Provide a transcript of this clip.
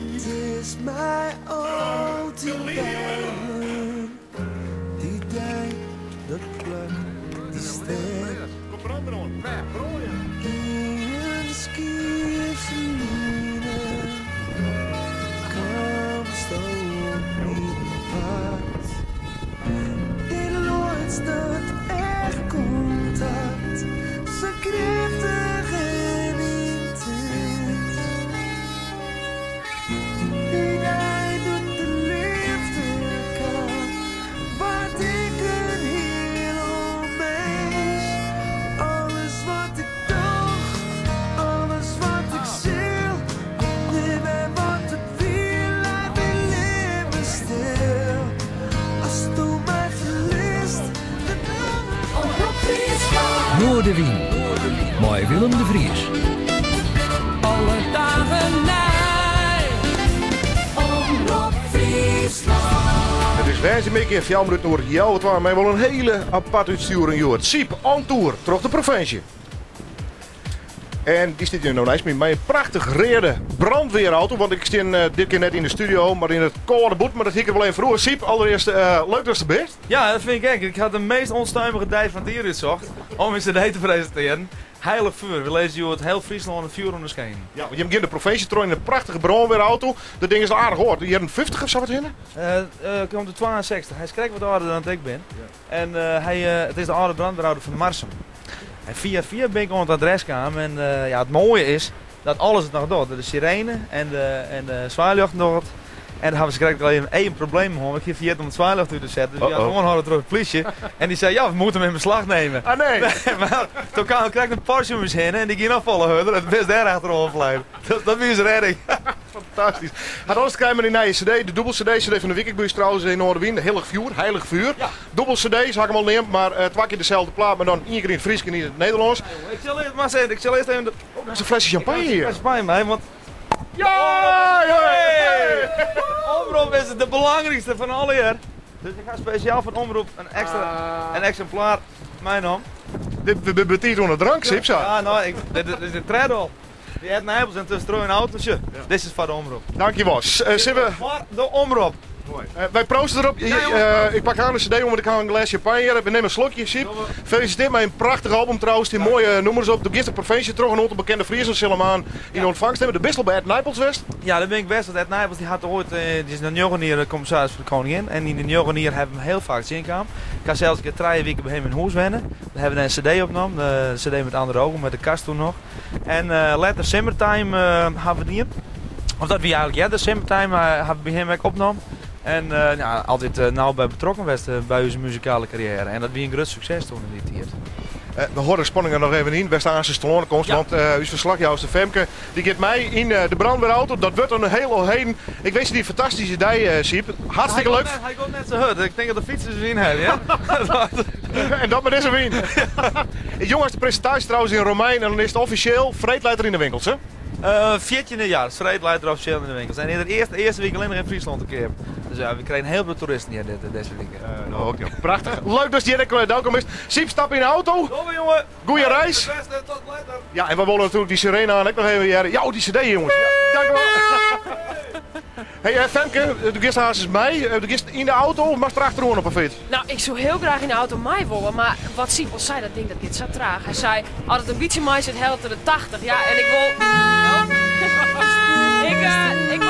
It is my altyd bybleaun, dy dei, dat plak, dy stêd. Yn in skiep ferline kaamsto op myn paad. Dit loads dat echt kontakt, sa krêftich en yntins. Dy dei doe't de leafde kaam, waard ik in hiel oar mins. Alles wat ik doch, alles wat ik sil, net mear wat it wie, leit myn libben stil. Asto my ferliest, Omrop Fryslân. Noardewyn mei Willem de Vries. Alle dagen nij. Omrop Fryslân. It is woansdeitemiddei fjouwer minuten oer healwei twa. Mei wol in hiele aparte útstjoering hjoed. Syb on tour troch de provinsje. En dy stiet hjir no neist my mei in prachtich reade brandweerauto. Want ik stean dit kear net yn de studio, mar yn it kâlde bûten. Mar dat hie ik der wol even foar oer. Syb, allerearst leuk datst der bist. Ja, dat fyn ik ek. Ik ha de meast ûnstuimige dei fan it jier útsocht om myn CD te presintearjen. Heilig Vuur. Wy lizze hjoed hiel Fryslân it fjoer oan de skenen. Ja, want jim gean de provinsje troch yn in prachtige brânweerauto. Dat ding is al aardich âld, de jierren 50 of sa wat hinne? Komt út 62. Hy is krekt wat âlder dan ik bin. En hy, it is de âlde brandweerauto fan Marsum. En fia fia bin ik oan it adres kaam en ja, it moaie is dat alles it noch docht. De sirene en de, en de swaailjochten docht it. En dan hawwe se krekt al even even problemen hân, want ik hie ferjitten om it swaailjocht út te setten. Dus dy waard oanhâlden troch de plysje. En dy sei, ja, we moeten hem in beslag nemen. Ah nee! Mar doe kaam krekt in Porsche om ús hinne en dy gie noch folle hurder en bist dêr achteroan flein. Dus dat wie ús rêding. Fantastysk. Hat alles te krijen mei dy nije CD, de dûbel CD, CD fan de wike by ús trouwens yn Noardewyn, Hillich Fjoer, Heilig Vuur. Ja. Dûbel CD, sa ha ik him al neamd, mar twa kear deselde plaat, mar dan ien kear yn it Frysk en ien yn it Nederlânsk. Ik sil earst, mar ik sil earst even de. Oh, dat is in flesje champagne hjir. Ik ha in flesje champagne mei, want. Ja! Hey! Omrop is de belangrykste fan allegear. Dus ik ha spesjaal foar Omrop in ekstra, in eksimplaar meinaam. Dit we binne betiid oan de drank, Syb, sa. Ja, no, ik, dit, dit is de tredde al. Dy Ed Nijpels en tuskentroch in autootje. Dit is foar de Omrop. Dankjewol. Sille we... Foar de Omrop. Moai. Wy proosten derop. Ik pak har in CD om, want ik ha in glês champagne hjir. We nimme in slokje, Syb. Gefeliciteerd mei in prachtich album trouwens. Stean moaie nûmers op. Do giest de provinsje troch, in oantal bekende Friezen sille him aan yn ûntfangst nimme. Do bist al by Ed Nijpels west? Ja, dêr bin ik west. Want Ed Nijpels dy hat oait, dy is no njoggen jier kommissaris fan de Koningin. En yn dy njoggen jier ha we him hiel faak tsjinkaam. Ik ha sels in kear trije wiken by him yn hûs wenne. Dêr ha we in CD opnommen, de CD met andere ogen, met de kast toen noch. En letter Simmertime ha we dien. Of dat wie eigentlik earder, Simmertime ha we by him ek opnommen. En ja, altyd nau by betrokken west by ús muzikale karriêre. En dat wie in grut sukses toen yn dy tiid. We hâlde de spanning der noch even yn, wêr'tst aansens telâne komst, want ús ferslachjouster Femke dy giet mei yn de brânweerauto. Dat wurdt in hiel heden. Ik winskje dy in fantastyske dei, Syb. Hartstikke leuk. Hy giet net sa hurd. Ik tink dat de fytsers ús ynhelje. En dat mei dizze wyn. Jûn hast de presintaasje trouwens yn Romein en dan is it offisjeel. Freed leit er yn de winkels, hè? 14e ja, freed leit er offisjeel yn de winkels. En yn de earste, earste wike allinnich yn Fryslân te keap. Dus ja, we krije hiel folle toeristen hjir dit, dizze wike. No, oké. Prachtich. Leuk datst hjir ek delkommen bist. Syb, stap yn de auto. Dogge we, jonge. Goeie reis. De bêste, tot letter. Ja, en we wolle natuerlik dy sirene aan ek noch even hearre. Ja, oh, dy CD, jonges. Ja, dankjewol. Hey, Femke, do giest aansens mei. Do giest yn de auto of moatst der achteroan op 'e fyts? No, ik soe hiel graach yn de auto mei wolle, mar wat Syb al sei, dat ding dat giet sa traach. Hy sei, as it in bytsje mei sit, hellet er de 80. Ja, en ik wol. Ik, ik wol.